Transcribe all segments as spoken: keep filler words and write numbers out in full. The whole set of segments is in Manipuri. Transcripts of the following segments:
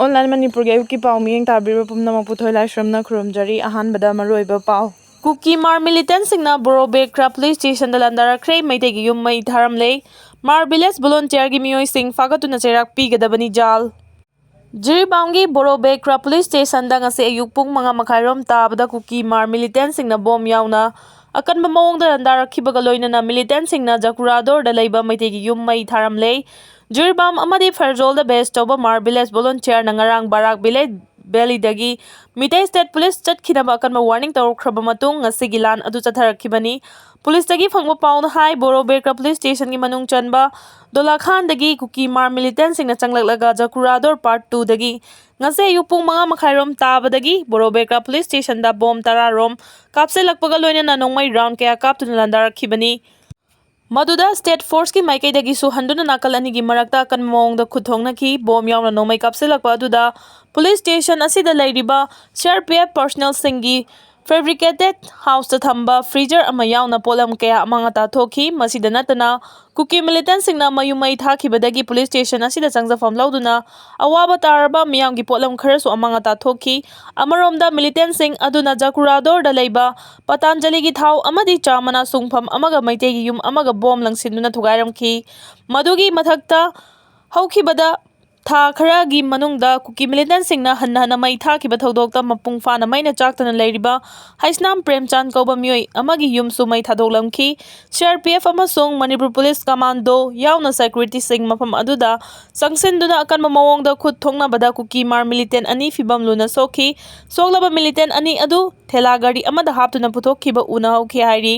ꯑꯣꯟꯂꯥꯏꯟ ꯃꯅꯤꯄꯨꯔꯒꯤ ꯑꯌꯨꯛꯀꯤ ꯄꯥꯎ ꯃꯤꯠꯌꯦꯡ ꯇꯥꯕꯤꯔꯤꯕ ꯄꯨꯝꯅꯃꯛꯄꯨ ꯊꯣꯏꯂꯥꯏꯁ꯭ꯔꯝꯅ ꯈꯨꯔꯨꯝꯖꯔꯤ꯫ ꯑꯍꯥꯟꯕꯗ ꯃꯔꯨꯑꯣꯏꯕ ꯄꯥꯎ꯫ ꯀꯨꯀꯤ ꯃꯥꯔ ꯃꯤꯂꯤꯇꯦꯟꯁꯤꯡꯅ ꯕꯣꯔꯣ ꯕꯦꯀ꯭ꯔꯥ ꯄꯨꯂꯤꯁ ꯁ꯭ꯇꯦꯁꯟꯗ ꯂꯥꯟꯗꯥꯔꯛꯈ꯭ꯔꯦ꯫ ꯃꯩꯇꯩꯒꯤ ꯌꯨꯝ ꯃꯩ ꯊꯥꯔꯝꯂꯦ꯫ ꯃꯥꯔ ꯚꯤꯂꯦꯖ ꯚꯣꯂꯨꯟꯇꯤꯌꯔꯒꯤ ꯃꯤꯑꯣꯏꯁꯤꯡ ꯐꯥꯒꯠꯇꯨꯅ ꯆꯩꯔꯥꯛ ꯄꯤꯒꯗꯕꯅꯤ ꯖꯥꯜ꯫ ꯖꯤꯔꯤꯕꯥꯝꯒꯤ ꯕꯣꯔꯣ ꯕꯦꯀ꯭ꯔꯥ ꯄꯨꯂꯤꯁ ꯁ꯭ꯇꯦꯁꯟꯗ ꯉꯁꯤ ꯑꯌꯨꯛ ꯄꯨꯡ ꯃꯉꯥ ꯃꯈꯥꯏꯔꯣꯝ ꯇꯥꯕꯗ ꯀꯨꯀꯤ ꯃꯥꯔ ꯃꯤꯂꯤꯇꯦꯟꯁꯤꯡꯅ ꯕꯣꯝ ꯌꯥꯎꯅ ꯑꯀꯟꯕ ꯃꯑꯣꯡꯗ ꯂꯥꯟꯗꯥꯔꯛꯈꯤꯕꯒ ꯂꯣꯏꯅꯅ ꯃꯤꯂꯤꯇꯦꯟꯁꯤꯡꯅ ꯖꯀꯨꯔꯥꯗꯣꯔꯗ ꯂꯩꯕ ꯃꯩꯇꯩꯒꯤ ꯌꯨꯝ ꯃꯩ ꯊꯥꯔꯝꯂꯦ꯫ ꯖꯤꯔꯤꯕꯥꯝ ꯑꯃꯗꯤ ꯐꯦꯔꯖꯣꯜꯗ ꯕꯦꯁ ꯇꯧꯕ ꯃꯥꯔ ꯚꯤꯂꯦꯖ ꯚꯣꯂꯨꯟꯇꯤꯌꯔꯅ ꯉꯔꯥꯡ ꯕꯔꯥꯛ ꯚꯤꯂꯦꯖ ꯚꯦꯂꯤꯗꯒꯤ ꯃꯤꯇꯩ ꯁ꯭ꯇꯦꯠ ꯄꯨꯂꯤꯁ ꯆꯠꯈꯤꯅꯕ ꯑꯀꯟꯕ ꯋꯥꯔꯅꯤꯡ ꯇꯧꯔꯛꯈ꯭ꯔꯕ ꯃꯇꯨꯡ ꯉꯁꯤꯒꯤ ꯂꯥꯟ ꯑꯗꯨ ꯆꯠꯊꯔꯛꯈꯤꯕꯅꯤ꯫ ꯄꯨꯂꯤꯁꯇꯒꯤ ꯐꯪꯕ ꯄꯥꯎꯅ ꯍꯥꯏ, ꯕꯣꯔꯣ ꯕꯦꯀ꯭ꯔꯥ ꯄꯨꯂꯤꯁ ꯁ꯭ꯇꯦꯁꯟꯒꯤ ꯃꯅꯨꯡ ꯆꯟꯕ ꯗꯣꯂꯥꯈꯥꯟꯗꯒꯤ ꯀꯨꯀꯤ ꯃꯥꯔ ꯃꯤꯂꯤꯇꯦꯟꯁꯤꯡꯅ ꯆꯪꯂꯛꯂꯒ ꯖꯀꯨꯔꯥꯗꯣꯔ ꯄꯥꯔꯠ ꯇꯨꯗꯒꯤ ꯉꯁꯤ ꯑꯌꯨꯛ ꯄꯨꯡ ꯃꯉꯥ ꯃꯈꯥꯏꯔꯣꯝ ꯇꯥꯕꯗꯒꯤ ꯕꯣꯔꯣ ꯕꯦꯀ꯭ꯔꯥ ꯄꯨꯂꯤꯁ ꯁ꯭ꯇꯦꯁꯟꯗ ꯕꯣꯝ ꯇꯔꯥ ꯔꯣꯝ ꯀꯥꯞꯁꯤꯜꯂꯛꯄꯒ ꯂꯣꯏꯅꯅ ꯅꯣꯡꯃꯩ ꯔꯥꯎꯟ ꯀꯌꯥ ꯀꯥꯞꯇꯨꯅ ꯂꯥꯟꯗꯥꯔꯛꯈꯤꯕꯅꯤ꯫ ꯃꯗꯨꯗ ꯁ꯭ꯇꯦꯠ ꯐꯣꯔꯁꯀꯤ ꯃꯥꯏꯀꯩꯗꯒꯤꯁꯨ ꯍꯟꯗꯨꯅ ꯅꯥꯀꯜ ꯑꯅꯤꯒꯤ ꯃꯔꯛꯇ ꯑꯀꯟꯕ ꯃꯑꯣꯡꯗ ꯈꯨꯠ ꯊꯣꯛꯅꯈꯤ꯫ ꯕꯣꯝ ꯌꯥꯎꯅ ꯅꯣꯡꯃꯩ ꯀꯥꯞꯁꯤꯜꯂꯛꯄ ꯑꯗꯨꯗ ꯄꯨꯂꯤꯁ ꯁ꯭ꯇꯦꯁꯟ ꯑꯁꯤꯗ ꯂꯩꯔꯤꯕ ꯁꯤ ꯑꯥꯔ ꯄꯤ ꯑꯦꯐ ꯄꯔꯁꯅꯦꯜꯁꯤꯡꯒꯤ ꯐꯦꯕ꯭ꯔꯤꯀꯦꯇꯦꯠ ꯍꯥꯎꯁꯇ ꯊꯝꯕ ꯐ꯭ꯔꯤꯖꯔ ꯑꯃ ꯌꯥꯎꯅ ꯄꯣꯠꯂꯝ ꯀꯌꯥ ꯑꯃꯥꯡ ꯑꯇꯥ ꯊꯣꯛꯈꯤ꯫ ꯃꯁꯤꯗ ꯅꯠꯇꯅ ꯀꯨꯀꯤ ꯃꯤꯂꯤꯇꯦꯟꯁꯤꯡꯅ ꯃꯌꯨꯝ ꯃꯩ ꯊꯥꯈꯤꯕꯗꯒꯤ ꯄꯨꯂꯤꯁ ꯁ꯭ꯇꯦꯁꯟ ꯑꯁꯤꯗ ꯆꯪꯖꯐꯝ ꯂꯧꯗꯨꯅ ꯑꯋꯥꯕ ꯇꯥꯔꯕ ꯃꯤꯌꯥꯝꯒꯤ ꯄꯣꯠꯂꯝ ꯈꯔꯁꯨ ꯑꯃꯥꯡ ꯑꯇꯥ ꯊꯣꯛꯈꯤ꯫ ꯑꯃꯔꯣꯝꯗ ꯃꯤꯂꯤꯇꯦꯟꯁꯤꯡ ꯑꯗꯨꯅ ꯖꯀꯨꯔꯥꯗꯣꯔꯗ ꯂꯩꯕ ꯄꯇꯥꯟꯖꯂꯤꯒꯤ ꯊꯥꯎ ꯑꯃꯗꯤ ꯆꯥ ꯃꯅꯥ ꯁꯨꯡꯐꯝ ꯑꯃꯒ ꯃꯩꯇꯩꯒꯤ ꯌꯨꯝ ꯑꯃꯒ ꯕꯣꯝ ꯂꯪꯁꯤꯟꯗꯨꯅ ꯊꯨꯒꯥꯏꯔꯝꯈꯤ꯫ ꯃꯗꯨꯒꯤ ꯃꯊꯛꯇ ꯍꯧꯈꯤꯕꯗ ꯊꯥ ꯈꯔꯒꯤ ꯃꯅꯨꯡꯗ ꯀꯨꯀꯤ ꯃꯤꯂꯤꯇꯦꯟꯁꯤꯡꯅ ꯍꯟꯅ ꯍꯟꯅ ꯃꯩ ꯊꯥꯈꯤꯕ ꯊꯧꯗꯣꯛꯇ ꯃꯄꯨꯡ ꯐꯥꯅ ꯃꯩꯅ ꯆꯥꯛꯇꯅ ꯂꯩꯔꯤꯕ ꯍꯩꯁꯅꯥꯝ ꯄ꯭ꯔꯦꯝꯆꯥꯟ ꯀꯧꯕ ꯃꯤꯑꯣꯏ ꯑꯃꯒꯤ ꯌꯨꯝꯁꯨ ꯃꯩ ꯊꯥꯗꯣꯛꯂꯝꯈꯤ꯫ ꯁꯤ ꯑꯥꯔ ꯄꯤ ꯑꯦꯐ ꯑꯃꯁꯨꯡ ꯃꯅꯤꯄꯨꯔ ꯄꯨꯂꯤꯁ ꯀꯃꯥꯟꯗꯣ ꯌꯥꯎꯅ ꯁꯦꯀ꯭ꯌꯨꯔꯤꯇꯤꯁꯤꯡ ꯃꯐꯝ ꯑꯗꯨꯗ ꯆꯪꯁꯤꯟꯗꯨꯅ ꯑꯀꯟꯕ ꯃꯑꯣꯡꯗ ꯈꯨꯠ ꯊꯣꯛꯅꯕꯗ ꯀꯨꯀꯤ ꯃꯥꯔ ꯃꯤꯂꯤꯇꯦꯟ ꯑꯅꯤ ꯐꯤꯕꯝ ꯂꯨꯅ ꯁꯣꯛꯈꯤ꯫ ꯁꯣꯛꯂꯕ ꯃꯤꯂꯤꯇꯦꯟ ꯑꯅꯤ ꯑꯗꯨ ꯊꯦꯂꯥ ꯒꯥꯔꯤ ꯑꯃꯗ ꯍꯥꯞꯇꯨꯅ ꯄꯨꯊꯣꯛꯈꯤꯕ ꯎꯅꯍꯧꯈꯤ ꯍꯥꯏꯔꯤ꯫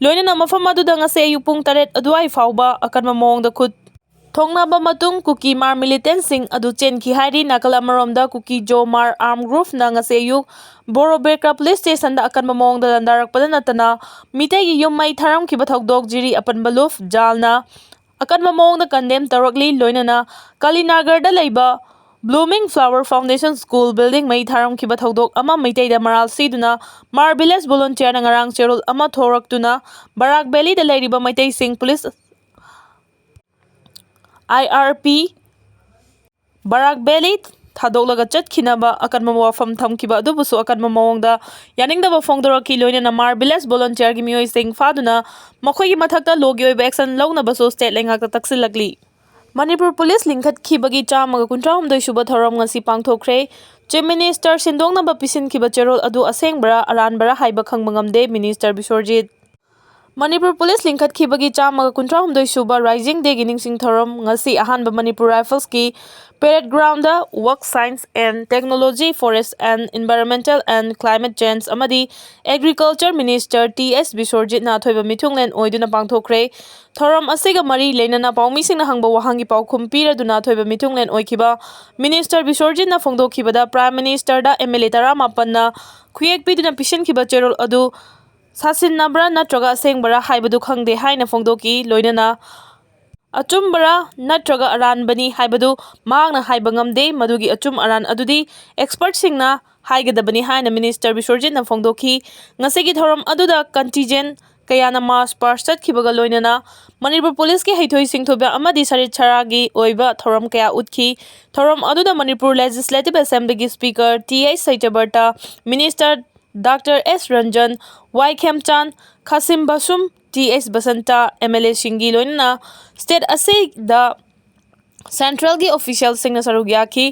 ꯂꯣꯏꯅꯅ ꯃꯐꯝ ꯑꯗꯨꯗ ꯉꯁꯤ ꯑꯌꯨꯛ ꯄꯨꯡ ꯇꯔꯦꯠ ꯑꯗꯨꯋꯥꯏ ꯐꯥꯎꯕ ꯑꯀꯟꯕ ꯃꯑꯣꯡꯗ ꯈꯨꯠ ꯊꯣꯛꯅꯕ ꯃꯇꯨꯡ ꯀꯨꯀꯤ ꯃꯥꯔ ꯃꯤꯂꯤꯇꯦꯟꯁꯤꯡ ꯑꯗꯨ ꯆꯦꯟꯈꯤ ꯍꯥꯏꯔꯤ꯫ ꯅꯥꯀꯜ ꯑꯃꯔꯣꯝꯗ ꯀꯨꯀꯤ ꯖꯣ ꯃꯥꯔ ꯑꯥꯔꯝ ꯒ꯭ꯔꯨꯞꯅ ꯉꯁꯤ ꯑꯌꯨꯛ ꯕꯣꯔꯣ ꯕꯦꯀ꯭ꯔꯥ ꯄꯨꯂꯤꯁ ꯁ꯭ꯇꯦꯁꯟꯗ ꯑꯀꯟꯕ ꯃꯑꯣꯡꯗ ꯂꯥꯟꯗꯥꯔꯛꯄꯗ ꯅꯠꯇꯅ ꯃꯤꯇꯩꯒꯤ ꯌꯨꯝ ꯃꯩ ꯊꯥꯔꯝꯈꯤꯕ ꯊꯧꯗꯣꯛ ꯖꯤꯔꯤ ꯑꯄꯟꯕ ꯂꯨꯞ ꯖꯥꯜꯅ ꯑꯀꯟꯕ ꯃꯑꯣꯡꯗ ꯀꯟꯗꯦꯝ ꯇꯧꯔꯛꯂꯤ꯫ ꯂꯣꯏꯅꯅ ꯀꯥꯂꯤꯅꯥꯒꯔꯗ ꯂꯩꯕ blooming flower foundation school building ꯃꯩ ꯊꯥꯔꯝꯈꯤꯕ ꯊꯧꯗꯣꯛ ꯑꯃ ꯃꯩꯇꯩꯗ ꯃꯔꯥꯜ ꯁꯤꯗꯨꯅ ꯃꯥꯔ ꯚꯤꯂꯦꯖ ꯚꯣꯂꯨꯟꯇꯤꯌꯔꯅ ꯉꯔꯥꯡ ꯆꯦꯔꯣꯜ ꯑꯃ ꯊꯣꯔꯛꯇꯨꯅ ꯕꯔꯥꯛ ꯚꯦꯂꯤꯗ ꯂꯩꯔꯤꯕ ꯃꯩꯇꯩꯁꯤꯡ ꯄꯨꯂꯤꯁ ꯑꯥꯏ ꯑꯥꯔ ꯄꯤ ꯕꯔꯥꯛ ꯚꯦꯂꯤ ꯊꯥꯗꯣꯛꯂꯒ ꯆꯠꯈꯤꯅꯕ ꯑꯀꯟꯕ ꯋꯥꯐꯝ ꯊꯝꯈꯤꯕ ꯑꯗꯨꯕꯨꯁꯨ ꯑꯀꯟꯕ ꯃꯑꯣꯡꯗ ꯌꯥꯅꯤꯡꯗꯕ ꯐꯣꯡꯗꯣꯔꯛꯈꯤ꯫ ꯂꯣꯏꯅꯅ ꯃꯥꯔ ꯚꯤꯂꯦꯖ ꯚꯣꯂꯨꯟꯇꯤꯌꯔꯒꯤ ꯃꯤꯑꯣꯏꯁꯤꯡ ꯐꯥꯗꯨꯅ ꯃꯈꯣꯏꯒꯤ ꯃꯊꯛꯇ ꯂꯣꯒꯤ ꯑꯣꯏꯕ ꯑꯦꯛꯁꯟ ꯂꯧꯅꯕꯁꯨ ꯁ꯭ꯇꯦꯠ ꯂꯩꯉꯥꯛꯇ ꯇꯛꯁꯤꯜꯂꯛꯂꯤ꯫ ꯃꯅꯤꯄꯨꯔ ꯄꯨꯂꯤꯁ ꯂꯤꯡꯈꯠꯈꯤꯕꯒꯤ ꯆꯥꯝꯃꯒ ꯀꯨꯟꯊ꯭ꯔꯥ ꯍꯨꯝꯗꯣꯏ ꯁꯨꯕ ꯊꯧꯔꯝ ꯉꯁꯤ ꯄꯥꯡꯊꯣꯛꯈ꯭ꯔꯦ꯫ ꯆꯤꯐ ꯃꯤꯅꯤꯁꯇꯔ ꯁꯤꯟꯗꯣꯛꯅꯕ ꯄꯤꯁꯤꯟꯈꯤꯕ ꯆꯦꯔꯣꯜ ꯑꯗꯨ ꯑꯁꯦꯡꯕꯔꯥ ꯑꯔꯥꯟꯕꯔꯥ ꯍꯥꯏꯕ ꯈꯪꯕ ꯉꯝꯗꯦ, ꯃꯤꯅꯤꯁꯇꯔ ꯕꯤꯁ꯭ꯋꯔꯖꯤꯠ꯫ ꯃꯅꯤꯄꯨꯔ ꯄꯨꯂꯤꯁ ꯂꯤꯡꯈꯠꯈꯤꯕꯒꯤ ꯆꯥꯝꯃꯒ ꯀꯨꯟꯊ꯭ꯔꯥ ꯍꯨꯝꯗꯣꯏ ꯁꯨꯕ ꯔꯥꯏꯖꯤꯡ ꯗꯦꯒꯤ ꯅꯤꯡꯁꯤꯡ ꯊꯧꯔꯝ ꯉꯁꯤ ꯑꯍꯥꯟꯕ ꯃꯅꯤꯄꯨꯔ ꯔꯥꯏꯐꯜꯁꯀꯤ parade ground Work, Science and Technology, Forest and Environmental and Climate Change ꯑꯃꯗꯤ Agriculture Minister ꯇꯤ ꯑꯦꯁ ꯕꯤꯁ꯭ꯋꯔꯖꯤꯠꯅ ꯑꯊꯣꯏꯕ ꯃꯤꯊꯨꯡꯂꯦꯟ ꯑꯣꯏꯗꯨꯅ ꯄꯥꯡꯊꯣꯛꯈ꯭ꯔꯦ꯫ ꯊꯧꯔꯝ ꯑꯁꯤꯒ ꯃꯔꯤ ꯂꯩꯅꯅ ꯄꯥꯎꯃꯤꯁꯤꯡꯅ ꯍꯪꯕ ꯋꯥꯍꯪꯒꯤ ꯄꯥꯎꯈꯨꯝ ꯄꯤꯔꯗꯨꯅ ꯑꯊꯣꯏꯕ ꯃꯤꯊꯨꯡꯂꯦꯟ ꯑꯣꯏꯈꯤꯕ ꯃꯤꯅꯤꯁꯇꯔ ꯕꯤꯁ꯭ꯋꯔꯖꯤꯠꯅ ꯐꯣꯡꯗꯣꯛꯈꯤꯕꯗ, ꯄ꯭ꯔꯥꯏꯝ ꯃꯤꯅꯤꯁꯇꯔꯗ ꯑꯦꯝ ꯑꯦꯜ ꯑꯦ ꯇꯔꯥꯃꯥꯄꯟꯅ ꯈꯨꯌꯦꯛ ꯄꯤꯗꯨꯅ ꯄꯤꯁꯤꯟꯈꯤꯕ ꯆꯦꯔꯣꯜ ꯑꯗꯨ ꯁꯥꯁꯤꯟꯅꯕ꯭ꯔꯥ ꯅꯠꯇ꯭ꯔꯒ ꯑꯁꯦꯡꯕꯔꯥ ꯍꯥꯏꯕꯗꯨ ꯈꯪꯗꯦ ꯍꯥꯏꯅ ꯐꯣꯡꯗꯣꯛꯈꯤ꯫ ꯂꯣꯏꯅꯅ ꯑꯆꯨꯝꯕꯔꯥ ꯅꯠꯇ꯭ꯔꯒ ꯑꯔꯥꯟꯕꯅꯤ ꯍꯥꯏꯕꯗꯨ ꯃꯍꯥꯛꯅ ꯍꯥꯏꯕ ꯉꯝꯗꯦ꯫ ꯃꯗꯨꯒꯤ ꯑꯆꯨꯝ ꯑꯔꯥꯟ ꯑꯗꯨꯗꯤ ꯑꯦꯛꯁꯄꯔꯠꯁꯤꯡꯅ ꯍꯥꯏꯒꯗꯕꯅꯤ ꯍꯥꯏꯅ ꯃꯤꯅꯤꯁꯇꯔ ꯕꯤꯁ꯭ꯋꯔꯖꯤꯠꯅ ꯐꯣꯡꯗꯣꯛꯈꯤ꯫ ꯉꯁꯤꯒꯤ ꯊꯧꯔꯝ ꯑꯗꯨꯗ ꯀꯟꯇꯤꯟꯖꯦꯟ ꯀꯌꯥꯅ ꯃꯥꯔꯆ ꯄꯥꯁ ꯆꯠꯈꯤꯕꯒ ꯂꯣꯏꯅꯅ ꯃꯅꯤꯄꯨꯔ ꯄꯨꯂꯤꯁꯀꯤ ꯍꯩꯊꯣꯏ ꯁꯤꯡꯊꯣꯏꯕ ꯑꯃꯗꯤ ꯁꯔꯤꯠ ꯁꯔꯥꯒꯤ ꯑꯣꯏꯕ ꯊꯧꯔꯝ ꯀꯌꯥ ꯎꯠꯈꯤ꯫ ꯊꯧꯔꯝ ꯑꯗꯨꯗ ꯃꯅꯤꯄꯨꯔ ꯂꯦꯖꯤꯁꯂꯦꯇꯤꯚ ꯑꯦꯁꯦꯝꯕ꯭ꯂꯤꯒꯤ speaker T H Satyabrata, minister doctor S Ranjan, Y Khemchand, Khashim Vashum, T H Basanta, M L ꯑꯦꯁꯤꯡꯒꯤ ꯂꯣꯏꯅꯅ ꯁ꯭ꯇꯦꯠ ꯑꯁꯤꯗ ꯁꯦꯟꯇ꯭ꯔꯦꯜꯒꯤ ꯑꯣꯐꯤꯁꯤꯌꯦꯜꯁꯤꯡꯅ ꯁꯔꯨꯛ ꯌꯥꯈꯤ꯫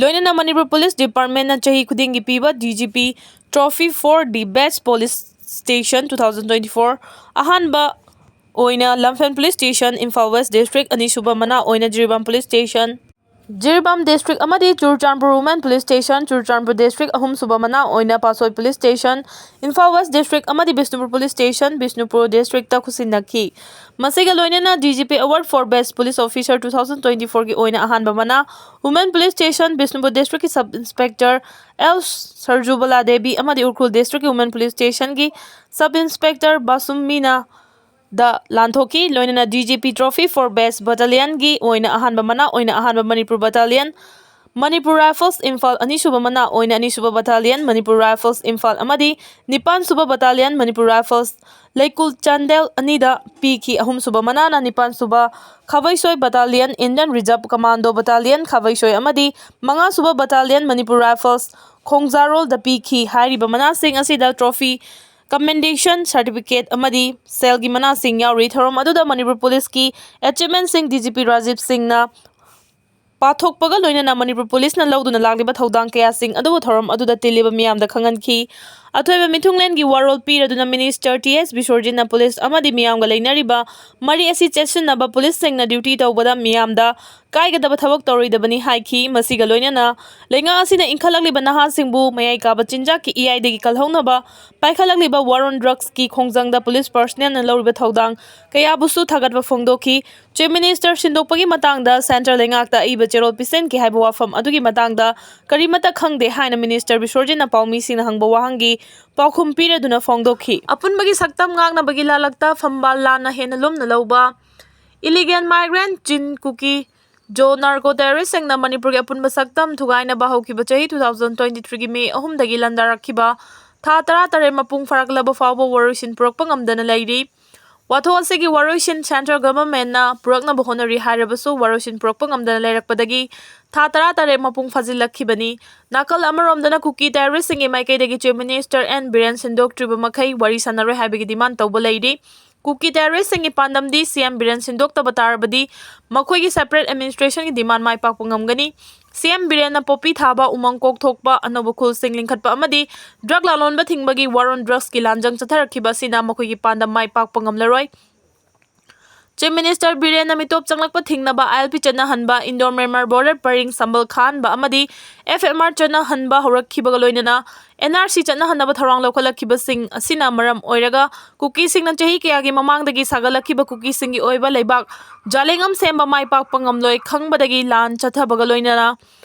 ꯂꯣꯏꯅꯅ ꯃꯅꯤꯄꯨꯔ ꯄꯨꯂꯤꯁ ꯗꯤꯄꯥꯔꯠꯃꯦꯟꯅ ꯆꯍꯤ ꯈꯨꯗꯤꯡꯒꯤ ꯄꯤꯕ D G P Trophy for the Best Police Station two thousand twenty four ꯑꯍꯥꯟꯕ ꯑꯣꯏꯅ Lamphel police station, Imphal west district, ꯑꯅꯤꯁꯨꯕ ꯃꯅꯥ ꯑꯣꯏꯅ Jiribam police station, Jiribam district ꯑꯃꯗꯤ Churachandpur women police station, Churachandpur district, ꯑꯍꯨꯝꯁꯨꯕ ꯃꯅꯥ ꯑꯣꯏꯅ Patsoi police station, Imphal west district ꯑꯃꯗꯤ ꯕꯤꯁꯅꯨꯄꯨꯔ ꯄꯨꯂꯤꯁ ꯁ꯭ꯇꯦꯁꯟ, ꯕꯤꯁꯅꯨꯄꯨꯔ ꯗꯤꯁꯇ꯭ꯔꯤꯛꯇ ꯈꯨꯠꯁꯤꯟꯅꯈꯤ꯫ ꯃꯁꯤꯒ ꯂꯣꯏꯅꯅ D G P Award for Best Police Officer two thousand twenty four ꯒꯤ ꯑꯣꯏꯅ ꯑꯍꯥꯟꯕ ꯃꯅꯥ ꯋꯨꯃꯦꯟ ꯄꯨꯂꯤꯁ ꯁ꯭ꯇꯦꯁꯟ, ꯕꯤꯁꯅꯨꯄꯨꯔ ꯗꯤꯁꯇ꯭ꯔꯤꯛꯀꯤ sub inspector L Sarjubala Devi ꯑꯃꯗꯤ ꯎꯈ꯭ꯔꯨꯜ ꯗꯤꯁꯇ꯭ꯔꯤꯛꯀꯤ ꯋꯨꯃꯦꯟ ꯄꯨꯂꯤꯁ ꯁ꯭ꯇꯦꯁꯟꯒꯤ ꯁꯕ ꯏꯟꯁꯄꯦꯛꯇꯔ ꯕꯥꯁꯨꯝ ꯃꯤꯅꯥ ꯗ ꯂꯥꯟꯊꯣꯛꯈꯤ꯫ ꯂꯣꯏꯅꯅ D G P Trophy for Best Battalionꯒꯤ ꯑꯣꯏꯅ ꯑꯍꯥꯟꯕ ꯃꯅꯥ ꯑꯣꯏꯅ ꯑꯍꯥꯟꯕ ꯃꯅꯤꯄꯨꯔ ꯕꯠꯇꯥꯂꯤꯌꯟ ꯃꯅꯤꯄꯨꯔ ꯔꯥꯏꯐꯜꯁ ꯏꯝꯐꯥꯜ ꯑꯅꯤꯁꯨꯕ ꯃꯅꯥ ꯑꯣꯏꯅ ꯑꯅꯤꯁꯨꯕ ꯕꯠꯇꯥꯂꯤꯌꯟ ꯃꯅꯤꯄꯨꯔ ꯔꯥꯏꯐꯜꯁ ꯏꯝꯐꯥꯜ ꯑꯃꯗꯤ ꯅꯤꯄꯥꯟꯁꯨꯕ ꯕꯠꯇꯥꯂꯤꯌꯟ ꯃꯅꯤꯄꯨꯔ ꯔꯥꯏꯐꯜꯁ ꯂꯩꯀꯨꯜ ꯆꯥꯟꯗꯦꯜ ꯑꯅꯤꯗ ꯄꯤꯈꯤ꯫ ꯑꯍꯨꯝꯁꯨꯕ ꯃꯅꯥꯅ ꯅꯤꯄꯥꯟꯁꯨꯕ Khabeisoi battalion, Indian reserve commando battalion Khabeisoi ꯑꯃꯗꯤ ꯃꯉꯥꯁꯨꯕ ꯕꯠꯇꯥꯂꯤꯌꯟ ꯃꯅꯤꯄꯨꯔ ꯔꯥꯏꯐꯜꯁ ꯈꯣꯡꯖꯥꯔꯣꯜꯗ ꯄꯤꯈꯤ꯫ ꯍꯥꯏꯔꯤꯕ ꯃꯅꯥꯁꯤꯡ ꯑꯁꯤꯗ ꯇ꯭ꯔꯣꯐꯤ, ꯀꯃꯦꯟꯗꯦꯁꯟ ꯁꯥꯔꯇꯤꯐꯤꯀꯦꯠ ꯑꯃꯗꯤ ꯁꯦꯜꯒꯤ ꯃꯅꯥꯁꯤꯡ ꯌꯥꯎꯔꯤ꯫ ꯊꯧꯔꯝ ꯑꯗꯨꯗ ꯃꯅꯤꯄꯨꯔ ꯄꯨꯂꯤꯁꯀꯤ ꯑꯦꯆꯤꯞꯃꯦꯟꯁꯤꯡ ꯗꯤ ꯖꯤ ꯄꯤ ꯔꯥꯖꯤꯕ ꯁꯤꯡꯅ ꯄꯥꯊꯣꯛꯄꯒ ꯂꯣꯏꯅꯅ ꯃꯅꯤꯄꯨꯔ ꯄꯨꯂꯤꯁꯅ ꯂꯧꯗꯨꯅ ꯂꯥꯛꯂꯤꯕ ꯊꯧꯗꯥꯡ ꯀꯌꯥꯁꯤꯡ ꯑꯗꯨꯕꯨ ꯊꯧꯔꯝ ꯑꯗꯨꯗ ꯇꯤꯜꯂꯤꯕ ꯃꯤꯌꯥꯝꯗ ꯈꯪꯍꯟꯈꯤ꯫ ꯑꯊꯣꯏꯕ ꯃꯤꯊꯨꯡꯂꯦꯟꯒꯤ ꯋꯥꯔꯣꯜ ꯄꯤꯔꯗꯨꯅ ꯃꯤꯅꯤꯁꯇꯔ ꯇꯤ ꯑꯦꯁ ꯕꯤꯁꯣꯔꯖꯤꯠꯅ ꯄꯨꯂꯤꯁ ꯑꯃꯗꯤ ꯃꯤꯌꯥꯝꯒ ꯂꯩꯅꯔꯤꯕ ꯃꯔꯤ ꯑꯁꯤ ꯆꯦꯠꯁꯤꯟꯅꯕ ꯄꯨꯂꯤꯁꯁꯤꯡꯅ ꯗ꯭ꯌꯨꯇꯤ ꯇꯧꯕꯗ ꯃꯤꯌꯥꯝꯗ ꯀꯥꯏꯒꯗꯕ ꯊꯕꯛ ꯇꯧꯔꯣꯏꯗꯕꯅꯤ ꯍꯥꯏꯈꯤ꯫ ꯃꯁꯤꯒ ꯂꯣꯏꯅꯅ ꯂꯩꯉꯥꯛ ꯑꯁꯤꯅ ꯏꯟꯈꯠꯂꯛꯂꯤꯕ ꯅꯍꯥꯁꯤꯡꯕꯨ ꯃꯌꯥꯏ ꯀꯥꯕ ꯆꯤꯟꯖꯥꯛꯀꯤ ꯏꯌꯥꯏꯗꯒꯤ ꯀꯜꯍꯧꯅꯕ ꯄꯥꯏꯈꯠꯂꯛꯂꯤꯕ war on drugsꯀꯤ ꯈꯣꯡꯖꯪꯗ ꯄꯨꯂꯤꯁ ꯄꯔꯁꯅꯦꯜꯅ ꯂꯧꯔꯤꯕ ꯊꯧꯗꯥꯡ ꯀꯌꯥꯕꯨꯁꯨ ꯊꯥꯒꯠꯄ ꯐꯣꯡꯗꯣꯛꯈꯤ꯫ ꯆꯤꯐ ꯃꯤꯅꯤꯁꯇꯔ ꯁꯤꯟꯗꯣꯛꯄꯒꯤ ꯃꯇꯥꯡꯗ ꯁꯦꯟꯇ꯭ꯔꯦꯜ ꯂꯩꯉꯥꯛꯇ ꯑꯏꯕ ꯆꯦꯔꯣꯜ ꯄꯤꯁꯤꯟꯈꯤ ꯍꯥꯏꯕ ꯋꯥꯐꯝ ꯑꯗꯨꯒꯤ ꯃꯇꯥꯡꯗ ꯀꯔꯤꯃꯠꯇ ꯈꯪꯗꯦ ꯍꯥꯏꯅ ꯃꯤꯅꯤꯁꯇꯔ ꯕꯤꯁꯣꯔꯖꯤꯠꯅ ꯄꯥꯎꯃꯤꯁꯤꯡꯅ ꯍꯪꯕ ꯋꯥꯍꯪꯒꯤ ꯄꯥꯎꯈꯨꯝ ꯄꯤꯔꯗꯨꯅ ꯐꯣꯡꯗꯣꯛꯈꯤ꯫ ꯑꯄꯨꯟꯕꯒꯤ ꯁꯛꯇꯝ ꯉꯥꯛꯅꯕꯒꯤ ꯂꯥꯜꯂꯛꯇ ꯐꯝꯕꯥꯜ ꯂꯥꯟꯅ ꯍꯦꯟꯅ ꯂꯨꯝꯅ ꯂꯧꯕ, ꯏꯂꯤꯒꯦꯜ ꯃꯥꯏꯒ꯭ꯔꯦꯟꯠ, ꯆꯤꯟ ꯀꯨꯀꯤ, ꯖꯣ ꯅꯥꯔꯀꯣ ꯇꯦꯔꯣꯔꯤꯁꯁꯤꯡꯅ ꯃꯅꯤꯄꯨꯔꯒꯤ ꯑꯄꯨꯟꯕ ꯁꯛꯇꯝ ꯊꯨꯒꯥꯏꯅꯕ ꯍꯧꯈꯤꯕ ꯆꯍꯤ two thousand twenty threeꯒꯤ ꯃꯦ ꯑꯍꯨꯝꯗꯒꯤ ꯂꯥꯟꯗꯥꯔꯛꯈꯤꯕ ꯊꯥ ꯇꯔꯥꯇꯔꯦꯠ ꯃꯄꯨꯡ ꯐꯥꯔꯛꯂꯕ ꯐꯥꯎꯕ ꯋꯥꯔꯣꯏꯁꯤꯟ ꯄꯨꯔꯛꯄ ꯉꯝꯗꯅ ꯂꯩꯔꯤ꯫ ꯋꯥꯊꯣꯛ ꯑꯁꯤꯒꯤ ꯋꯥꯔꯣꯏꯁꯤꯟ ꯁꯦꯟꯇ꯭ꯔꯦꯜ ꯒꯚꯔꯟꯃꯦꯟꯠꯅ ꯄꯨꯔꯛꯅꯕ ꯍꯣꯠꯅꯔꯤ ꯍꯥꯏꯔꯕꯁꯨ ꯋꯥꯔꯣꯏꯁꯤꯟ ꯄꯨꯔꯛꯄ ꯉꯝꯗꯅ ꯂꯩꯔꯛꯄꯗꯒꯤ ꯊꯥ ꯇꯔꯥꯇꯔꯦꯠ ꯃꯄꯨꯡ ꯐꯥꯖꯤꯜꯂꯛꯈꯤꯕꯅꯤ꯫ ꯅꯥꯀꯜ ꯑꯃꯔꯣꯝꯗꯅ ꯀꯨꯀꯤ ꯇꯦꯔꯣꯔꯤꯁꯁꯤꯡꯒꯤ ꯃꯥꯏꯀꯩꯗꯒꯤ ꯆꯤꯐ ꯃꯤꯅꯤꯁꯇꯔ ꯑꯦꯟ ꯕꯤꯔꯦꯟ ꯁꯤꯟꯗꯣꯛꯇ꯭ꯔꯤꯕ ꯃꯈꯩ ꯋꯥꯔꯤ ꯁꯥꯟꯅꯔꯣꯏ ꯍꯥꯏꯕꯒꯤ ꯗꯤꯃꯥꯟ ꯇꯧꯕ ꯂꯩꯔꯤ꯫ ꯀꯨꯀꯤ ꯇꯦꯔꯣꯔꯤꯁꯁꯤꯡꯒꯤ ꯄꯥꯟꯗꯝꯗꯤ ꯁꯤ ꯑꯦꯝ ꯕꯤꯔꯦꯟ ꯁꯤꯟꯗꯣꯛꯇꯕ ꯇꯥꯔꯕꯗꯤ ꯃꯈꯣꯏꯒꯤ ꯁꯦꯄꯔꯦꯠ ꯑꯦꯗꯃꯤꯅꯤꯁꯇ꯭ꯔꯦꯁꯟꯒꯤ ꯗꯤꯃꯥꯟ ꯃꯥꯏ ꯄꯥꯛꯄ ꯉꯝꯒꯅꯤ꯫ ꯁꯤ ꯑꯦꯝ ꯕꯤꯔꯦꯟꯅ ꯄꯣꯄꯤ ꯊꯥꯕ, ꯎꯃꯪ ꯀꯣꯛꯊꯣꯛꯄ, ꯑꯅꯧꯕ ꯈꯨꯜꯁꯤꯡ ꯂꯤꯡꯈꯠꯄ ꯑꯃꯗꯤ ꯗ꯭ꯔꯒ ꯂꯥꯂꯣꯟꯕ ꯊꯤꯡꯕꯒꯤ war on drugsꯀꯤ ꯂꯥꯟꯖꯪ ꯆꯠꯊꯔꯛꯈꯤꯕ ꯑꯁꯤꯅ ꯃꯈꯣꯏꯒꯤ ꯄꯥꯟꯗꯝ ꯃꯥꯏ ꯄꯥꯛꯄ ꯉꯝꯂꯔꯣꯏ꯫ ꯆꯤꯐ ꯃꯤꯅꯤꯁꯇꯔ ꯕꯤꯔꯦꯟꯅ ꯃꯤꯇꯣꯞ ꯆꯪꯂꯛꯄ ꯊꯤꯡꯅꯕ ꯑꯥꯏ ꯑꯦꯜ ꯄꯤ ꯆꯠꯅꯍꯟꯕ, ꯏꯟꯗꯣ ꯃ꯭ꯌꯥꯟꯃꯥꯔ ꯕꯣꯔꯗꯔ ꯄꯔꯤꯡ ꯁꯝꯕꯜ ꯈꯥꯍꯟꯕ ꯑꯃꯗꯤ ꯑꯦꯐ ꯑꯦꯝ ꯑꯥꯔ ꯆꯠꯅꯍꯟꯕ ꯍꯧꯔꯛꯈꯤꯕꯒ ꯂꯣꯏꯅꯅ ꯑꯦꯟ ꯑꯥꯔ ꯁꯤ ꯆꯠꯅꯍꯟꯅꯕ ꯊꯧꯔꯥꯡ ꯂꯧꯈꯠꯂꯛꯈꯤꯕꯁꯤꯡ ꯑꯁꯤꯅ ꯃꯔꯝ ꯑꯣꯏꯔꯒ ꯀꯨꯀꯤꯁꯤꯡꯅ ꯆꯍꯤ ꯀꯌꯥꯒꯤ ꯃꯃꯥꯡꯗꯒꯤ ꯁꯥꯒꯠꯂꯛꯈꯤꯕ ꯀꯨꯀꯤꯁꯤꯡꯒꯤ ꯑꯣꯏꯕ ꯂꯩꯕꯥꯛ ꯖꯥꯂꯦꯡ ꯑꯃ ꯁꯦꯝꯕ ꯃꯥꯏ ꯄꯥꯛꯄ ꯉꯝꯂꯣꯏ ꯈꯪꯕꯗꯒꯤ ꯂꯥꯟ ꯆꯠꯊꯕꯒ ꯂꯣꯏꯅꯅ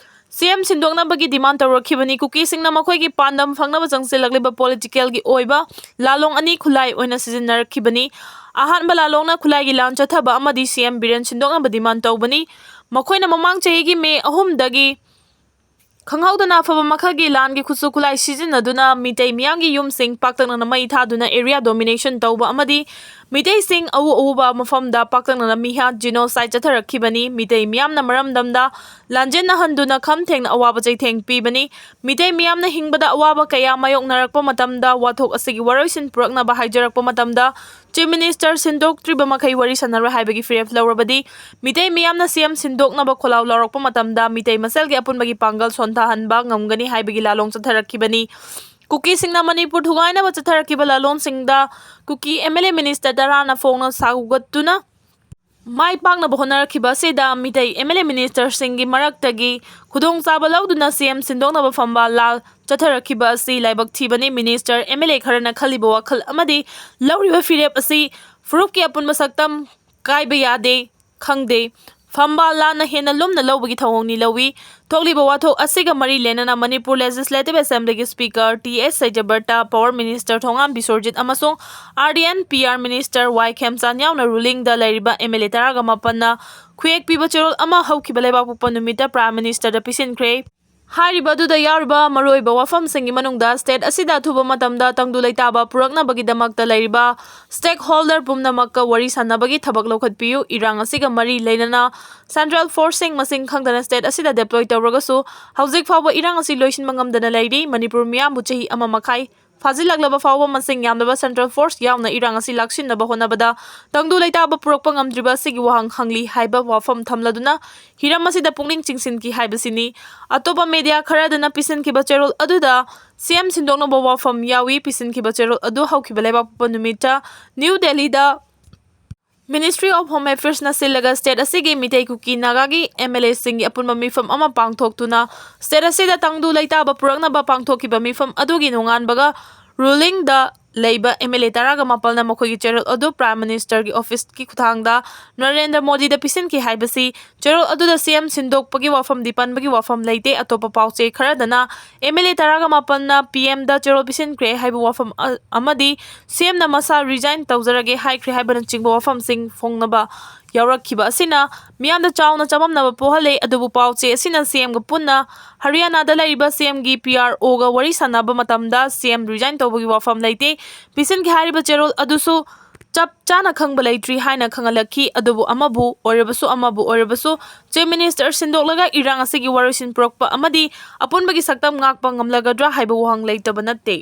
ꯁꯤ ꯑꯦꯝ ꯁꯤꯟꯗꯣꯛꯅꯕꯒꯤ ꯗꯤꯃꯥꯟ ꯇꯧꯔꯛꯈꯤꯕꯅꯤ꯫ ꯀꯨꯀꯤꯁꯤꯡꯅ ꯃꯈꯣꯏꯒꯤ ꯄꯥꯟꯗꯝ ꯐꯪꯅꯕ ꯆꯪꯁꯤꯜꯂꯛꯂꯤꯕ ꯄꯣꯂꯤꯇꯤꯀꯦꯜꯒꯤ ꯑꯣꯏꯕ ꯂꯥꯂꯣꯡ ꯑꯅꯤ ꯈꯨꯠꯂꯥꯏ ꯑꯣꯏꯅ ꯁꯤꯖꯤꯟꯅꯔꯛꯈꯤꯕꯅꯤ꯫ ꯑꯍꯥꯟꯕ ꯂꯥꯂꯣꯡꯅ ꯈꯨꯠꯂꯥꯏꯒꯤ ꯂꯥꯟ ꯆꯠꯊꯕ ꯑꯃꯗꯤ ꯁꯤ ꯑꯦꯝ ꯕꯤꯔꯦꯟ ꯁꯤꯟꯗꯣꯛꯅꯕ ꯗꯤꯃꯥꯟ ꯇꯧꯕꯅꯤ꯫ ꯃꯈꯣꯏꯅ ꯃꯃꯥꯡ ꯆꯍꯤꯒꯤ ꯃꯦ ꯑꯍꯨꯝꯗꯒꯤ ꯈꯪꯍꯧꯗꯅ ꯑꯐꯕ ꯃꯈꯜꯒꯤ ꯂꯥꯟꯒꯤ ꯈꯨꯠꯁꯨ ꯈꯨꯠꯂꯥꯏ ꯁꯤꯖꯤꯟꯅꯗꯨꯅ ꯃꯤꯇꯩ ꯃꯤꯌꯥꯝꯒꯤ ꯌꯨꯝꯁꯤꯡ ꯄꯥꯛꯇꯛꯅꯅ ꯃꯩ ꯊꯥꯗꯨꯅ area domination ꯇꯧꯕ ꯑꯃꯗꯤ ꯃꯤꯇꯩꯁꯤꯡ ꯑꯎ ꯑꯎꯕ ꯃꯐꯝꯗ ꯄꯥꯛꯇꯛꯅꯅ ꯃꯤꯍꯥꯠ genocide ꯆꯠꯊꯔꯛꯈꯤꯕꯅꯤ꯫ ꯃꯤꯇꯩ ꯃꯤꯌꯥꯝꯅ ꯃꯔꯝꯗꯝꯗ ꯂꯥꯟꯖꯦꯟꯅꯍꯟꯗꯨꯅ ꯈꯝ ꯊꯦꯡꯅ ꯑꯋꯥꯕ ꯆꯩꯊꯦꯡ ꯄꯤꯕꯅꯤ꯫ ꯃꯤꯇꯩ ꯃꯤꯌꯥꯝꯅ ꯍꯤꯡꯕꯗ ꯑꯋꯥꯕ ꯀꯌꯥ ꯃꯥꯌꯣꯛꯅꯔꯛꯄ ꯃꯇꯝꯗ ꯋꯥꯊꯣꯛ ꯑꯁꯤꯒꯤ ꯋꯥꯔꯣꯏꯁꯤꯟ ꯄꯨꯔꯛꯅꯕ ꯍꯥꯏꯖꯔꯛꯄ ꯃꯇꯝꯗ Chief Minister ꯁꯤꯟꯗꯣꯛꯇ꯭ꯔꯤꯕ ꯃꯈꯩ ꯋꯥꯔꯤ ꯁꯥꯟꯅꯔꯣꯏ ꯍꯥꯏꯕꯒꯤ ꯐꯤꯔꯦꯞ ꯂꯧꯔꯕꯗꯤ ꯃꯤꯇꯩ ꯃꯤꯌꯥꯝꯅ C M ꯁꯤꯟꯗꯣꯛꯅꯕ ꯈꯣꯜꯂꯥꯎ ꯂꯥꯎꯔꯛꯄ ꯃꯇꯝꯗ ꯃꯤꯇꯩ ꯃꯁꯦꯜꯒꯤ ꯑꯄꯨꯟꯕꯒꯤ ꯄꯥꯡꯒꯜ ꯁꯣꯟꯊꯍꯟꯕ ꯉꯝꯒꯅꯤ ꯍꯥꯏꯕꯒꯤ ꯂꯥꯂꯣꯡ ꯆꯠꯊꯔꯛꯈꯤꯕꯅꯤ꯫ ꯀꯨꯀꯤꯁꯤꯡꯅ ꯃꯅꯤꯄꯨꯔ ꯊꯨꯒꯥꯏꯅꯕ ꯆꯠꯊꯔꯛꯈꯤꯕ ꯂꯥꯂꯣꯡꯁꯤꯡꯗ ꯀꯨꯀꯤ M L A minister ꯇꯔꯥꯅ ꯐꯣꯡꯅ ꯁꯧꯒꯠꯇꯨꯅ ꯃꯥꯏ ꯄꯥꯛꯅꯕ ꯍꯣꯠꯅꯔꯛꯈꯤꯕ ꯑꯁꯤꯗ ꯃꯤꯇꯩ M L A ministerꯁꯤꯡꯒꯤ ꯃꯔꯛꯇꯒꯤ ꯈꯨꯗꯣꯡꯆꯥꯕ ꯂꯧꯗꯨꯅ C M ꯁꯤꯟꯗꯣꯛꯅꯕ ꯐꯝꯕꯥꯜ ꯂꯥ ꯆꯠꯊꯔꯛꯈꯤꯕ ꯑꯁꯤ ꯂꯥꯏꯕꯛ ꯊꯤꯕꯅꯤ꯫ Minister, M L A ꯈꯔꯅ ꯈꯜꯂꯤꯕ ꯋꯥꯈꯜ ꯑꯃꯗꯤ ꯂꯧꯔꯤꯕ ꯐꯤꯔꯦꯞ ꯑꯁꯤ ꯐꯨꯔꯨꯞꯀꯤ ꯑꯄꯨꯟꯕ ꯁꯛꯇꯝ ꯀꯥꯏꯕ ꯌꯥꯗꯦ, ꯈꯪꯗꯦ꯫ ꯐꯝꯕꯥꯜ ꯂꯥꯟꯅ ꯍꯦꯟꯅ ꯂꯨꯝꯅ ꯂꯧꯕꯒꯤ ꯊꯧꯑꯣꯡꯅꯤ ꯂꯧꯏ꯫ ꯊꯣꯛꯂꯤꯕ ꯋꯥꯊꯣꯛ ꯑꯁꯤꯒ ꯃꯔꯤ ꯂꯩꯅꯅ Manipur Legislative Assemblyꯒꯤ Speaker T S ꯁꯩꯖꯕꯔꯇ, Power Minister ꯊꯣꯉꯥꯝ ꯕꯤꯁ꯭ꯋꯔꯖꯤꯠ ꯑꯃꯁꯨꯡ R D and P R Minister Y ꯈꯦꯝꯆꯥꯟ ꯌꯥꯎꯅ rulingꯗ ꯂꯩꯔꯤꯕ M L A ꯇꯔꯥꯒ ꯃꯥꯄꯟꯅ ꯈꯨꯌꯦꯛ ꯄꯤꯕ ꯆꯦꯔꯣꯜ ꯑꯃ ꯍꯧꯈꯤꯕ ꯂꯩꯕꯥꯛꯄꯣꯛꯄ ꯅꯨꯃꯤꯠꯇ Prime Ministerꯗ ꯄꯤꯁꯤꯟꯈ꯭ꯔꯦ꯫ ꯍꯥꯏꯔꯤꯕ ꯑꯗꯨꯗ ꯌꯥꯎꯔꯤꯕ ꯃꯔꯨꯑꯣꯏꯕ ꯋꯥꯐꯝꯁꯤꯡꯒꯤ ꯃꯅꯨꯡꯗ state ꯑꯁꯤꯗ ꯑꯊꯨꯕ ꯃꯇꯝꯗ ꯇꯪꯗꯨ ꯂꯩꯇꯥꯕ ꯄꯨꯔꯛꯅꯕꯒꯤꯗꯃꯛꯇ ꯂꯩꯔꯤꯕ stakeholder ꯄꯨꯝꯅꯃꯛꯀ ꯋꯥꯔꯤ ꯁꯥꯟꯅꯕꯒꯤ ꯊꯕꯛ ꯂꯧꯈꯠꯄꯤꯌꯨ꯫ ꯏꯔꯥꯡ ꯑꯁꯤꯒ ꯃꯔꯤ ꯂꯩꯅꯅ central forceꯁꯤꯡ ꯃꯁꯤꯡ ꯈꯪꯗꯅ state ꯑꯁꯤꯗ deploy ꯇꯧꯔꯒꯁꯨ ꯍꯧꯖꯤꯛ ꯐꯥꯎꯕ ꯏꯔꯥꯡ ꯑꯁꯤ ꯂꯣꯏꯁꯤꯟꯕ ꯉꯝꯗꯅ ꯂꯩꯔꯤ꯫ ꯃꯅꯤꯄꯨꯔ ꯃꯤꯌꯥꯝꯕꯨ ꯆꯍꯤ ꯑꯃ ꯃꯈꯥꯏ ꯐꯥꯖꯤꯜꯂꯛꯂꯕ ꯐꯥꯎꯕ ꯃꯁꯤꯡ ꯌꯥꯝꯂꯕ central force ꯌꯥꯎꯅ ꯏꯔꯥꯡ ꯑꯁꯤ ꯂꯥꯛꯁꯤꯟꯅꯕ ꯍꯣꯠꯅꯕꯗ ꯇꯪꯗꯨ ꯂꯩꯇꯥꯕ ꯄꯨꯔꯛꯄ ꯉꯝꯗ꯭ꯔꯤꯕ ꯑꯁꯤꯒꯤ ꯋꯥꯍꯪ ꯍꯪꯂꯤ ꯍꯥꯏꯕ ꯋꯥꯐꯝ ꯊꯝꯂꯗꯨꯅ ꯍꯤꯔꯝ ꯑꯁꯤꯗ ꯄꯨꯛꯅꯤꯡ ꯆꯤꯡꯁꯤꯟꯈꯤ ꯍꯥꯏꯕꯁꯤꯅꯤ꯫ ꯑꯇꯣꯞꯄ media ꯈꯔꯗꯅ ꯄꯤꯁꯤꯟꯈꯤꯕ ꯆꯦꯔꯣꯜ ꯑꯗꯨꯗ C M ꯁꯤꯟꯗꯣꯛꯅꯕ ꯋꯥꯐꯝ ꯌꯥꯎꯏ꯫ ꯄꯤꯁꯤꯟꯈꯤꯕ ꯆꯦꯔꯣꯜ ꯑꯗꯨ ꯍꯧꯈꯤꯕ ꯂꯩꯕꯥꯛꯄꯣꯛꯄ ꯅꯨꯃꯤꯠꯇ New Delhiꯗ Ministry of Home Affairsꯅ ꯁꯤꯜꯂꯒ state ꯑꯁꯤꯒꯤ ꯃꯤꯇꯩ ꯀꯨꯀꯤ ꯅꯥꯒꯥꯒꯤ M L Aꯁꯤꯡꯒꯤ ꯑꯄꯨꯟꯕ ꯃꯤꯐꯝ ꯑꯃ ꯄꯥꯡꯊꯣꯛꯇꯨꯅ state ꯑꯁꯤꯗ ꯇꯪꯗꯨ ꯂꯩꯇꯥꯕ ꯄꯨꯔꯛꯅꯕ ꯄꯥꯡꯊꯣꯛꯈꯤꯕ ꯃꯤꯐꯝ ꯑꯗꯨꯒꯤ ꯅꯣꯡꯉꯥꯟꯕꯒ rulingꯗ ꯂꯩꯕ M L A ꯇꯔꯥꯒ ꯃꯥꯄꯜꯅ ꯃꯈꯣꯏꯒꯤ ꯆꯦꯔꯣꯜ ꯑꯗꯨ Prime Ministerꯒꯤ officeꯀꯤ ꯈꯨꯠꯊꯥꯡꯗ ꯅꯔꯦꯟꯗ꯭ꯔ ꯃꯣꯗꯤꯗ ꯄꯤꯁꯤꯟꯈꯤ ꯍꯥꯏꯕꯁꯤ ꯆꯦꯔꯣꯜ ꯑꯗꯨꯗ C M ꯁꯤꯟꯗꯣꯛꯄꯒꯤ ꯋꯥꯐꯝꯗꯤ ꯄꯟꯕꯒꯤ ꯋꯥꯐꯝ ꯂꯩꯇꯦ꯫ ꯑꯇꯣꯞꯄ ꯄꯥꯎꯆꯦ ꯈꯔꯗꯅ M L A ꯇꯔꯥꯒ ꯃꯥꯄꯜꯅ P Mꯗ ꯆꯦꯔꯣꯜ ꯄꯤꯁꯤꯟꯈ꯭ꯔꯦ ꯍꯥꯏꯕ ꯋꯥꯐꯝ ꯑ-, ꯑꯃꯗꯤ C Mꯅ ꯃꯁꯥ resign ꯇꯧꯖꯔꯒꯦ ꯍꯥꯏꯈ꯭ꯔꯦ ꯍꯥꯏꯕꯅꯆꯤꯡꯕ ꯋꯥꯐꯝꯁꯤꯡ ꯐꯣꯡꯅꯕ ꯌꯥꯎꯔꯛꯈꯤꯕ ꯑꯁꯤꯅ ꯃꯤꯌꯥꯝꯗ ꯆꯥꯎꯅ ꯆꯃꯝꯅꯕ ꯄꯣꯛꯍꯜꯂꯦ꯫ ꯑꯗꯨꯕꯨ ꯄꯥꯎ ꯆꯦ ꯑꯁꯤꯅ ꯁꯤ ꯑꯦꯝꯒ ꯄꯨꯟꯅ ꯍꯔꯤꯌꯥꯅꯥꯗ ꯂꯩꯔꯤꯕ ꯁꯤ ꯑꯦꯝꯒꯤ ꯄꯤ ꯑꯥꯔ ꯑꯣꯒ ꯋꯥꯔꯤ ꯁꯥꯟꯅꯕ ꯃꯇꯝꯗ ꯁꯤ ꯑꯦꯝ resign ꯇꯧꯕꯒꯤ ꯋꯥꯐꯝ ꯂꯩꯇꯦ꯫ ꯄꯤꯁꯤꯟꯈꯤ ꯍꯥꯏꯔꯤꯕ ꯆꯦꯔꯣꯜ ꯑꯗꯨꯁꯨ ꯆꯞ ꯆꯥꯅ ꯈꯪꯕ ꯂꯩꯇ꯭ꯔꯤ ꯍꯥꯏꯅ ꯈꯪꯍꯜꯂꯛꯈꯤ꯫ ꯑꯗꯨꯕꯨ ꯑꯃꯕꯨ ꯑꯣꯏꯔꯕꯁꯨ, ꯑꯃꯕꯨ ꯑꯣꯏꯔꯕꯁꯨ, Chief Minister ꯁꯤꯟꯗꯣꯛꯂꯒ ꯏꯔꯥꯡ ꯑꯁꯤꯒꯤ ꯋꯥꯔꯣꯏꯁꯤꯟ ꯄꯨꯔꯛꯄ ꯑꯃꯗꯤ ꯑꯄꯨꯟꯕꯒꯤ ꯁꯛꯇꯝ ꯉꯥꯛꯄ ꯉꯝꯂꯒꯗ꯭ꯔꯥ ꯍꯥꯏꯕ ꯋꯥꯍꯪ ꯂꯩꯇꯕ ꯅꯠꯇꯦ꯫